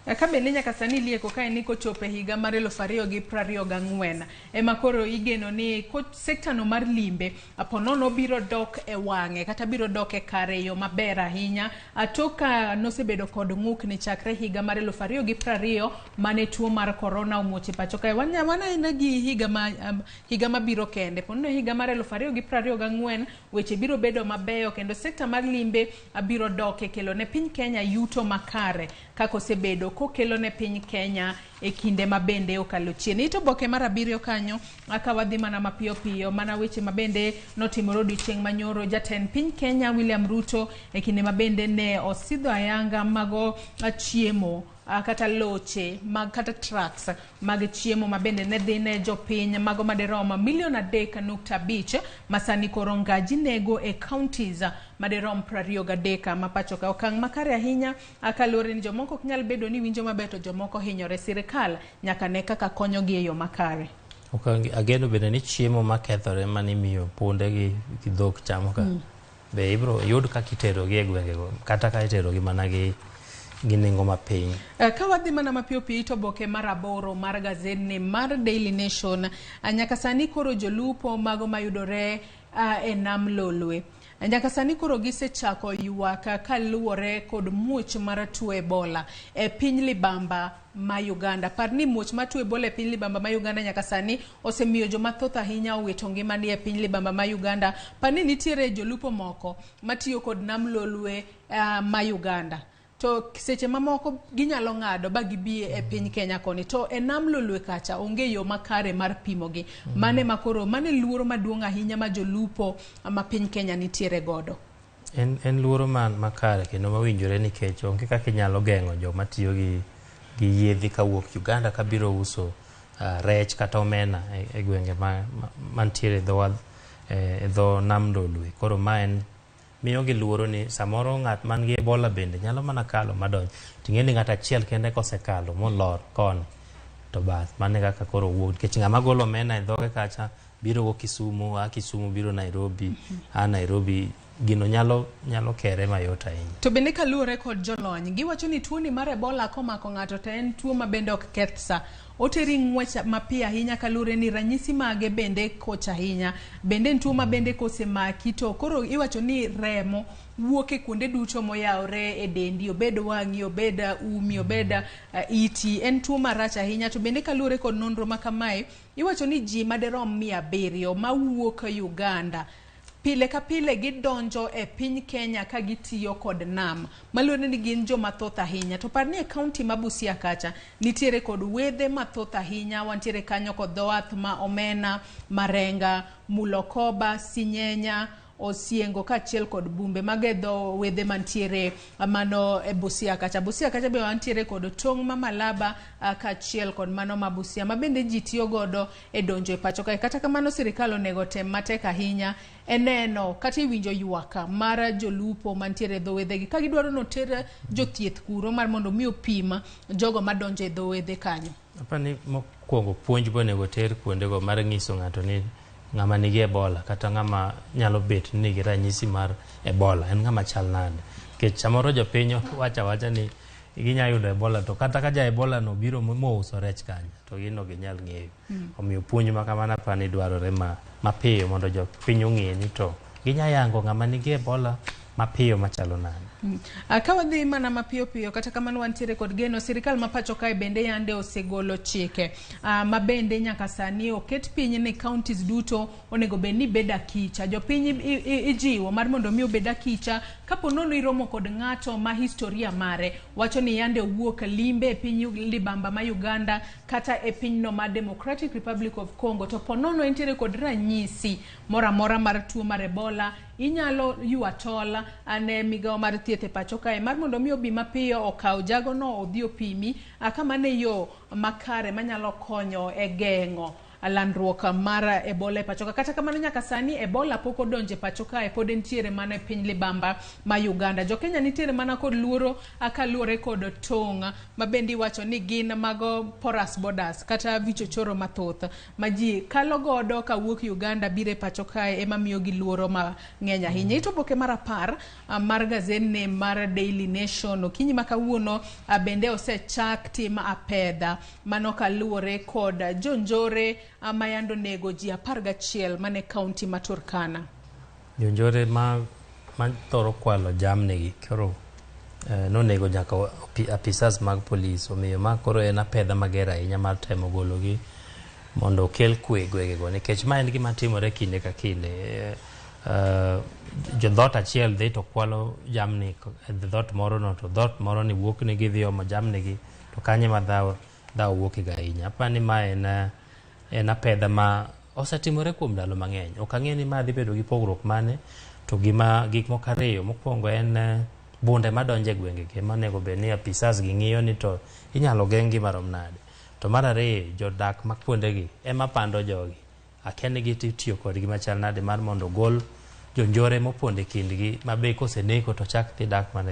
Ka bende nyaka sani ilieko ka en ni kochopo e higa mar 2024 ema koro igeno ni sekta no mar limbe ponono biro dok e wang'e kata biro dok e kare e yo maber ahinya tok ka nosebedo kod ng'ukni chakre higa mar 2020 mane tuo mar korona omuoch e pacho kae. Waneno gi higa mabiro kende ponono higa mar 2024 weche biro bedo mabeyo kendo sekta mar limbe biro dok e kelo ne piny Kenya yuto makare kaka osebedo kokelo ne piny Kenya e kinde ma bende okalo chien. Ito oboke mar 7 kanyo ka wadhi mana mapiyo piyo mana weche ma bende notimore odiochieng' manyoro. Jatend piny Kenya William Ruto e kinde ma bende ne osidho ayanga mago chiemo kata loche mag kata trucks mag chiemo ma bende ne dhi ne jopiny mago madirom milion 3.5 ma sani koro ngaji nego e counties madirom 23 ma pacho ka. Okang' makare ahinya kaluwore ni jomoko ok nyal bedo ni winjo maber to jomoko hinyore. Sirikal nyaka ne kaka konyogi e yo makare. Okang' ageno bende ni chiemo makethore manimiyo punde gi dhok chamo ka be ibiro yud kaka iterogi e gwengego kata ka iterogi mana gi nengo mapiny. Ka wadhi mana mapiyo piyo ito oboke mar 8 mar gazetni mar Daily Nation, nyaka sani koro jolupo mago mayudore e nam Lolwe nyaka sani koro gisechako ywak kaluwore kod muoch mar tuo Ebola e piny Libamba ma Uganda. Par ni muoch mar tuo Ebola e piny Libamba ma Uganda nyaka sani osemiyo joma thoth ahinya owito ngimagi e piny Libamba ma Uganda. Par ni nitiere jolupo moko matiyo kod nam Lolwe ma Uganda. To seche mamoko ginyalo ng'ado ba gibi e piny Kenya koni to e nam Lolwe kacha onge yo makare mar pimogi. Mane makoro mane luoro maduong' ahinya ma jolupo ma piny Kenya nitiere godo. En luoro makare kendo mawinjore nikech onge kaka inyalo geng'o joma tiyo gi yiedhi kawuok Uganda kabiro uso rech kata omena e gwenge mantiere e dho nam Lolwe. Koro ma en miyo gi luoro ni samoro ng'at man gi Ebola bende nyalo mana kalo madonj. Ting'e ni ng'at achiel kende kosekalo molor koni to bas mano e kaka koro wuok nikech ng'ama golo omena e dhoge kacha biro go Kisumu, a Kisumu biro Nairobi, a Nairobi gino nyalo kere mayot ahinya. To bende kaluwore kod jolony, giwacho ni tuoni mar Ebola komako ng'ato to en tuo ma bende ok keth sa. Oteri ng'wech mapiyo ahinya kaluwore ni ranyisi mage bende koch ahinya. Bende en tuo ma bende kosemaki to koro iwacho ni remo wuok e kuonde duto moyawore e dendi, obed wang'i, obed umi, obed iti. En tuo marach ahinya. To bende kaluwore kod nonro ma kamae, iwacho ni ji madirom 700 mawuok Uganda pile ka pile gidonjo e piny Kenya ka gitiyo kod nam, maluwore ni gin joma thoth ahinya. To par ni e kaunti ma Busia kacha nitiere kod wedhe mathoth ahinya, wantiere kanyo kod dho wath ma Omena, Marenga, Mulokoba, Sinyenya, Osiengo kaachiel kod Bumbe. Mago e dho wedhe mantiere mano e Busia kacha. Busia kacha be wantiere kod tong' ma Malaba kaachiel kod mano ma Busia ma bende ji tiyo godo e donjo e pacho kae. Kata kamano sirikal onego tem matek ahinya e neno kata iwinjo ywak mar jolupo mantiere e dho wedhegi ka gidwaro noter jothieth kuro mar mondo mi opim jogo madonjo e dho wedhe kanyo. Apani mokwongo puonj be onego ter kuondego mar nyiso ng'ato ni ng'ama nigi Ebola kata ng'ama nyalo bet ni nigi ranyisi mar Ebola en ng'ama chal nade. Nikech samoro jopiny wacho awacha ni ginya yudo Ebola to kata ka ja Ebola no biro mouso rech kanyo to gin ok ginyal ng'eyo. Omiyo puonj ma kamano apani dwarore mapiyo mondo jopiny ong'e ni to ginya yango ng'ama nigi Ebola mapiyo machalo nade. Ka wadhi mana mapiyo piyo, kata kamano wantiere kod geno. Sirikal ma pacho kae bende yande osegolo chike ma bende nyaka sani oket piny ni counties duto onego bed ni bedo akicha. Jopiny ijiwo mar mondo mi obed akicha kapo nono iromo kod ng'ato ma historia mare wacho ni yande owuok limbe e piny Libamba ma Uganda kata e pinyno ma Democratic Republic of Congo to po nono entiere kod ranyisi moro amora mar tuo mar Ebola, inyalo ywa tol ne migawo mar thieth e pacho kae mar mondo mi obi mapiyo okaw jagono odhi opimi kama ne yo makare manyalo konyo e geng'o landruok mar Ebola e pachoka. Kata kamano nyaka sani Ebola pok odonje pacho kae, pod entiere mana e piny libamba ma Uganda. Jokenya nitiere mana kod luoro kaluwore kod tong' ma bende iwacho ni gin mago porous borders kata vichochoro mathoth ma ji kalo godo kawuok Uganda biro e pacho kae ema miyo gi luoro mang'eny ahinya. Ito oboke mar 10 mar gazetni mar Daily Nation okinyi ma kawuono bende osechak tim apedha mano kaluwore kod jonjore mayando nego ji 11 mane kaunti ma Turkana. Jonjore ma thoro kwalo jamnigi koro nonego nyaka apisas mag polis, omiyo ma koro en apedha mager ahinya mar temo gologi mondo okel kwe e gwengego, nikech ma en gima timore kinde ka kinde. Jo dhoot achiel dhi to kwalo jamni e dhoot moro no, to dhoot moro ni wuok ni gidhi omo jamni gi, to kanye ma dhawo wuok ga ahinya. Apani ma en apedha ma osetimore kuom ndalo mang'eny. Ok ang'e ni ma dhi bedo gi pogruok mane, to gima gik moko ariyo. Mokwongo en bunde madonjo e gwengegi ema onego bed ni apisas gi ng'iyo ni to inyalo geng' gi marom nade. To mar ariyo, jodak ma kuondegi ema pando jogi. Akia ni gitiyo kodgi machal nade mar mondo ogol jonjore mopondo e kindgi ma be koseneko to chak dhi dak mana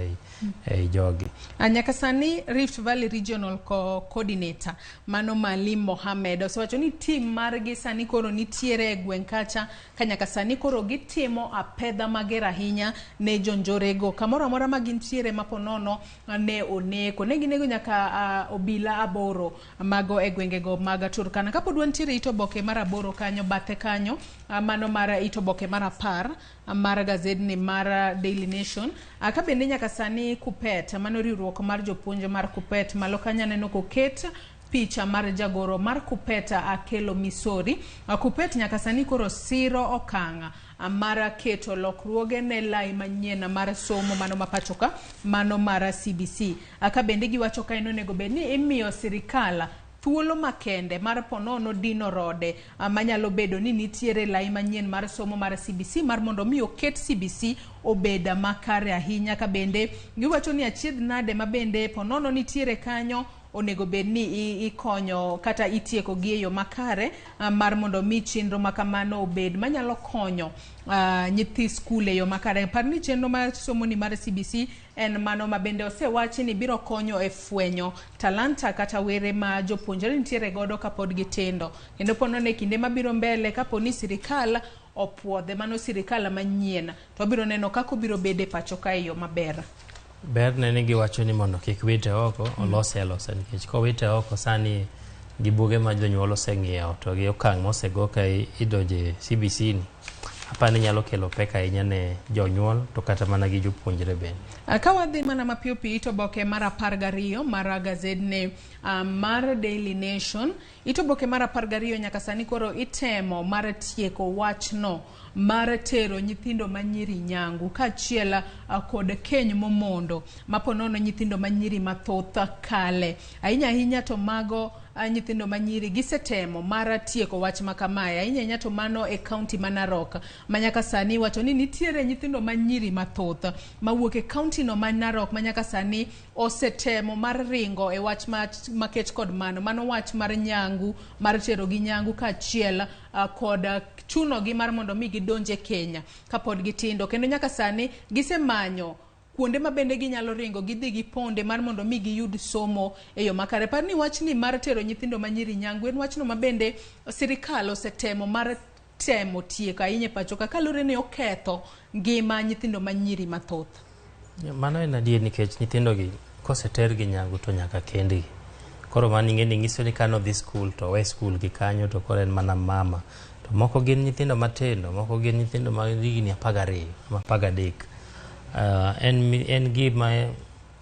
ei jogi. Nyaka sani Rift Valley Regional Coordinator mano Maalim Mohamed osewacho ni tim margi sani koro nitiere e gweng' kacha ka nyaka sani koro gitimo apedha mager ahinya ne jonjorego kamoro amora ma gintiere maponono ne oneko. Ne ginego nyaka obila 8 mago e gwengego mag Turkana. Kapod wantiere it oboke mar 8 kanyo, bathe kanyo mano mar it oboke mar 10 mar gazetni mar Daily Nation. Ka bende nyaka sani Kupet, mano riwruok mar jopuonj mar Kupet, malo kanyo aneno koket picha mar jagoro mar Kupet Akelo Misori. Kupet nyaka sani koro siro okang' mar keto lokruoge ne lai manyien mar somo mano ma pachoka, mano mar CBC. Ka bende giwacho ka en onego bed ni imiyo sirikal thuolo makende mar ponono dino rode manyalo bedo ni nitiere lai manyien mar somo mar CBC mar mondo mi oket CBC obed makare ahinya. Ka bende giwacho ni achiedh nade ma bende ponono nitiere kanyo onego bed ni ikonyo kata itieko gi e yo makare mar mondo mi chenro makamano obed manyalo konyo nyithi skul e yo makare. Par ni chenro mar somo ni mar CBC en mano ma bende osewachi ni biro konyo e fwenyo talanta kata were ma jopuonjre nitiere godo kapod gitindo. Kendo ponono e kinde mabiro mbele kapo ni sirikal opuodhe, mano sirikal manyien, to wabiro neno kaka obiro bedo e pacho ka e yo maber. Ber ne ni giwacho ni mondo kik wite oko, olose alosa, nikech kowite oko sani gi buge ma jonyuol oseng'iewo to gi okang' mosego ka idonje CBC ni, apani nyalo kelo pek ahinya ne jonyuol to kata mana gi jopuonjre bende. Ka wadhi mana mapiyo piyo it oboke mar 12 mar gazetni mar Daily Nation, it oboke mar 12 nyaka sani koro itemo mar tieko wachno mar tero nyithindo manyiri nyangu kaachiel kod keny momondo maponono nyithindo manyiri mathoth kale. Ahinya ahinya to mago nyithindo manyiri gisetemo mar tieko wach makamae. Ahinya ahinya to mano e kaunti ma Narok ma nyaka sani iwacho ni nitiere nyithindo manyiri mathoth mawuok e kaunti no ma Narok ma nyaka sani osetemo mar ringo e wach makech kod mano. Mano wach mar nyangu, mar tero gi nyangu kaachiel kod chuno gi mar mondo mi gidonje Kenya kapod gitindo. Kendo nyaka sani gisemanyo kuonde ma bende ginyalo ringo gidhi giponde mar mondo mi giyud somo e yo makare. Par ni wachni mar tero nyithindo manyiri nyangu en wachno ma bende sirikal osetemo mar temo tieko ahinya e pacho ka kaluwore ni oketho ngima nyithindo manyiri mathoth. Mano en adier, nikech nyithindogi kosetergi nyangu to nyaka kendgi. Koro mano ing'e ni nyiso ni kano dhi skul to owe skul gi kanyo to koro en mana mama. To moko gin nyithindo matindo, moko gin nyithindo ma higni 12 ama 13. En gima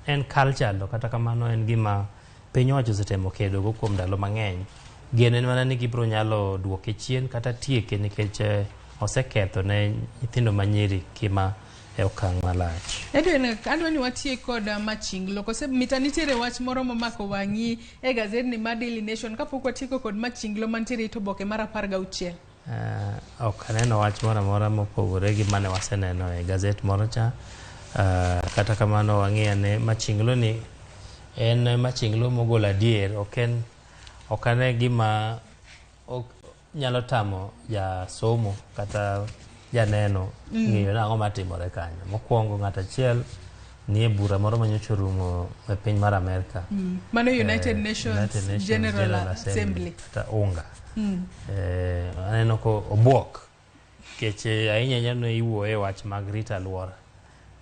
en culture, to kata kamano en gima piny owacho osetemo kedogo kuom ndalo mang'eny. Geno en mana ni gibiro nyalo duoke chien kata tieke, nikech oseketho ne nyithindo manyiri ngima e okang' malach. Edwin, adwa ni watiek kod Machinglo. Kose mita nitiere wach moro momako wang'i e gazetni mar Daily Nation kapok watieko kod Machinglo mantiere it oboke mar 16. Ok aneno wach moro amora mopogore gi mane waseneno e gazet moro cha. Kata kamano wang'i ane Machinglo ni en Machinglo mogolo adier, ok en ok ane gima ok, nyalo tamo jasomo kata janeno ng'eyo ni ang'o matimore kanyo. Mokwongo ng'at achiel nie bura moro manyocha orumo e piny mar Amerka. Mano United Nations, United Nations General Assembly. Kata UNGA. Aneno ko obuok nikech ahinya ahinya ne iwuoye wach mag rito alwora.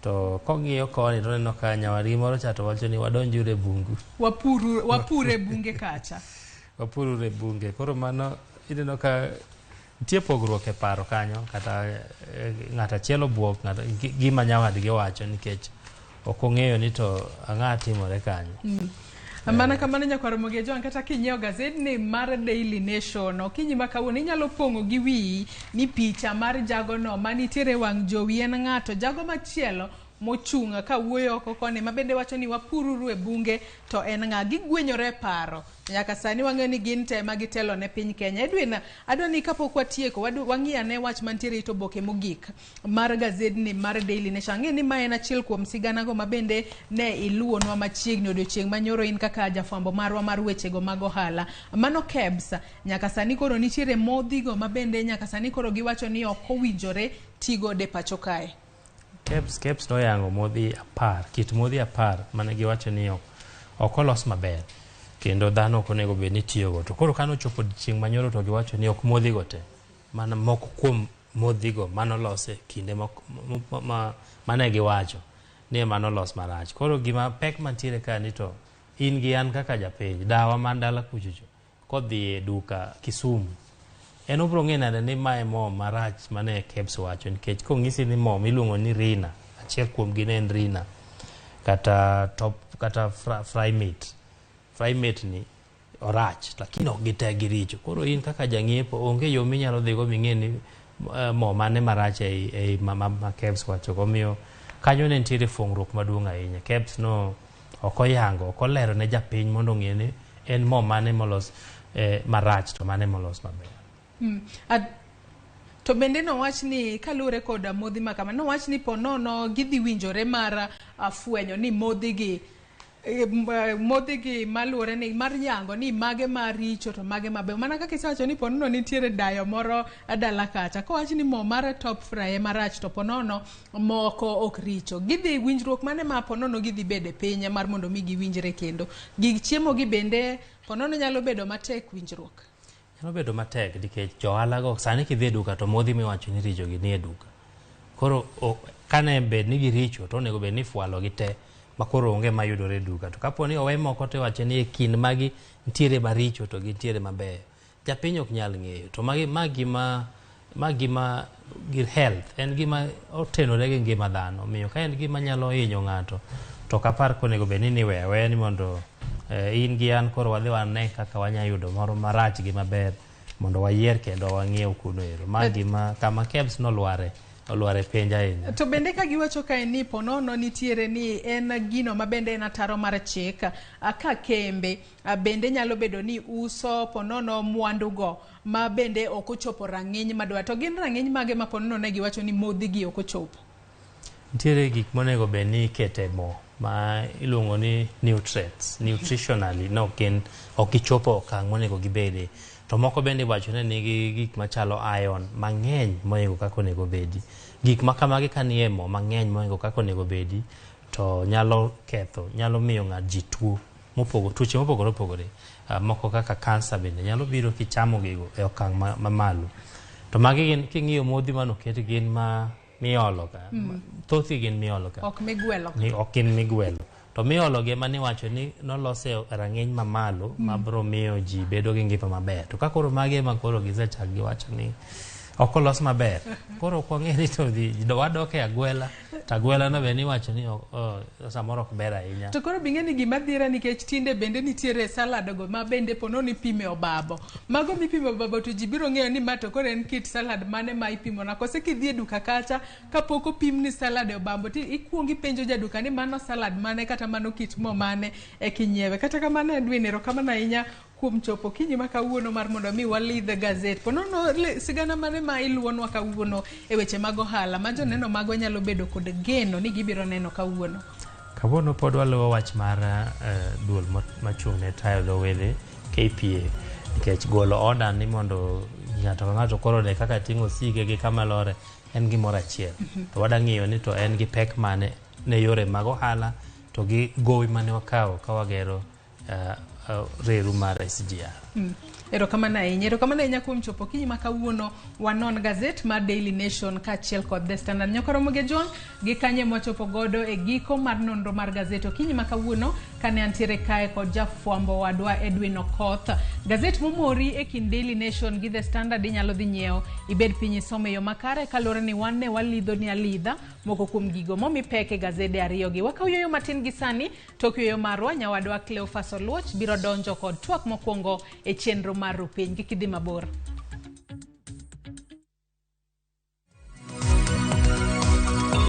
To kong'iyo koni to oneno ka nyawadgi moro cha to wacho ni wadonjuru e bungu. Wapure bunge kacha. Wapururu e bunge. Koro mano ineno ka nitie pogruok e paro kanyo kata ng'at achiel obuok gima nyawadgi owacho nikech ok ong'eyo ni to ang'a timore kanyo. Mana kamano nyakwar Ramogi Ojwang', kata kinyiewo gazetni mar Daily Nation okinyi ma kawuono inyalo pong'o gi wiyi ni picha mar jagono manitiere wang' jowi en ng'ato, jago machielo mochung' ka wuoyo oko koni ma bende wacho ni wapururu e bunge to en ng'a. Gigwenyore e paro nyaka sani wang'eyo ni gin te ma gitelo ne piny Kenya. Edwin, adwa ni kapok watieko wang'i ane wach mantiere it oboke mogik mar gazetni mar Daily Nation. Ang'e ni ma en achiel kuom siganago ma bende ne iluwonwa machiegni odiochieng' manyoro in kaka jafwambo marwa mar wechego mag ohala. Mano KEBS, nyaka sani koro nitiere modhigo ma bende nyaka sani koro giwacho ni ok owinjore tigodo e pacho kae. KEBS noyango modhi 10, kit modhi 10 mane giwacho ni ok olos maber kendo dhano ok onego bed ni tiyogo. To koro kane ochopo odiochieng' manyoro to giwacho ni ok modhigo te, mana moko kuom modhigo manolos e kinde mane giwacho ni ema nolos marach. Koro gima pek mantiere ka ni to in gi an kaka japiny, dawa man dala kuchocho kodhi e duka Kisumu, en obiro ng'eyo nade ni mae mo marach mane KEBS wacho, nikech kong'isi ni mo miluongo ni Rina, achiel kuom gi ne en Rina kata top kata fry meat, fry meat ni orach lakini ok gite giricho. Koro in kaka jang'iepo onge yo minyalo dhigo ming'e ni mo mane marach ei ma KEBS wacho. Omiyo kanyo ne nitiere fong'ruok maduong' ahinya. KEBS no ok oyango, ok olero ne japiny mondo ong'e ni en mo mane molos marach to mane molos maber. To bende nowach ni kaluwore kod modhi ma kama, nowach ni ponono gidhi winjore mar fwenyo ni modhigi maluwore ni mar yango ni mage maricho to mage mabeyo. Mana kaka isewacho ni ponono nitiere dayo moro dala kacha, kowach ni mo mar top fry ema rach to ponono moko ok richo. Gidhi winjruok mane ma ponono gidhi bede piny mar mondo mi giwinjre kendo. Gig chiemo gi bende ponono nyalo bedo matek winjruok. Nyalo bedo matek nikech johala go sani kidhi e duka to modhi miwacho ni richo gi nie duka. Koro kane bed ni giricho to onego bed ni ifwalo gi te ma koro onge mayudore e duka. To kapo ni owe moko to iwacho ni e kind magi nitiere maricho to gintiere mabeyo, japiny ok nyal ng'eyo. To magi, ma gima gir health en gima otenore gi ngima dhano. Omiyo ka en gima nyalo hinyo ng'ato to ok apar konego bed ni niweyo aweya ni mondo in gi an koro wadhi wane kaka wanyalo yudo moro marach gi maber mondo wayier kendo wang'iew kuno ero. Ma gima kama KEBS nolware, olware penj ahinya. To bende ka giwacho kae ni ponono nitiere ni en gino ma bende en ataro mar chik, ka kembe bende nyalo bedo ni uso ponono mwandugo ma bende ok ochopo rang'iny madwa. To gin rang'iny mage ma ponono ne giwacho ni modhigi ok ochopo? Nitiere gik monego bed ni ikete mo ma iluongo ni nutrients, nutritionally no gin ok gichopo okang' monego gibede. To moko bende iwacho ni nigi gik machalo iron mang'eny mohingo kaka onego bedi. Gik ma kamagi ka nie mo mang'eny mohingo kaka onego bedi to nyalo ketho, nyalo miyo ng'at ji tuo tuoche mopogore opogore. Moko kaka kansa bende nyalo biro kichamo gigo e okang' mamalo. To magi gin king'iyo modhi manoket gin ma miolo ka. Thothgi gin miolo ka. Ok migwelo. Ni ok gin migwelo. To miolo gi ema niwacho ni nolose e rang'iny mamalo mabiro miyo ji bedo gi ngima maber. To ka koro magi ema koro gisechak giwacho ni ok olos maber. Koro ok wang'e ni to dhi, wadok e agwela. To agwela no be niwacho ni samoro ok ber ahinya. To koro bing'e ni gima dhira nikech tinde bende nitiere salad go ma bende pono ni ipime obabo. Mago mipimo obabo to ji biro ng'eyo ni ma to koro en kit salad mane ma ipimo na. Kose kidhi e duka kacha kapok opimni salad e obambo ti ikuongo ipenjo jaduka ni mano salad mane kata mano kit mo mane e kinyiewe. Kata kamano Edwin, erokamano ahinya kuom chopo okinyi ma kawuono mar mondo mi walidh gazet. Ponono sigana mane ma iluwonwa kawuono e weche mag ohala ma joneno magwa nyalo bedo kod geno ni gibiro neno kawuono? Kawuono pod waluwo wach mar duol machung' ne tayo dho wedhe KPA, nikech golo order ni mondo Ng'ato ka ng'ato koro ne kaka ting'o osike gi kama lore en gimoro achiel. To wada ng'iyo ni to en gi pek mane ne yore mag ohala to gi gowi mane wakawo ka wagero reru mar SGR. Erokamano ahinya. Erokamano ahinya kuom chopo okinyi ma kawuono wanon gazet mar Daily Nation kaachiel kod The Standard. Nyoko Ramogi Ojwang' gi kanye mwachopo godo e giko mar nonro mar gazet okinyi ma kawuono kane antiere kae kod jafwambo wadwa Edwin Okoth. Gazet momori e kind Daily Nation gi The Standard inyalo dhi nyiewo ibed piny isome e yo makare kaluwore ni wan ne walidho ni alidha moko kuom gigo momi pek e gazede ariyogi. Wakaw yueyo matin gi sani. Tok yueyo marwa, nyawadwa Cleophas Oluoch biro donjo kod twak mokwongo e chenro mar Rupiny. Kik idhi mabor.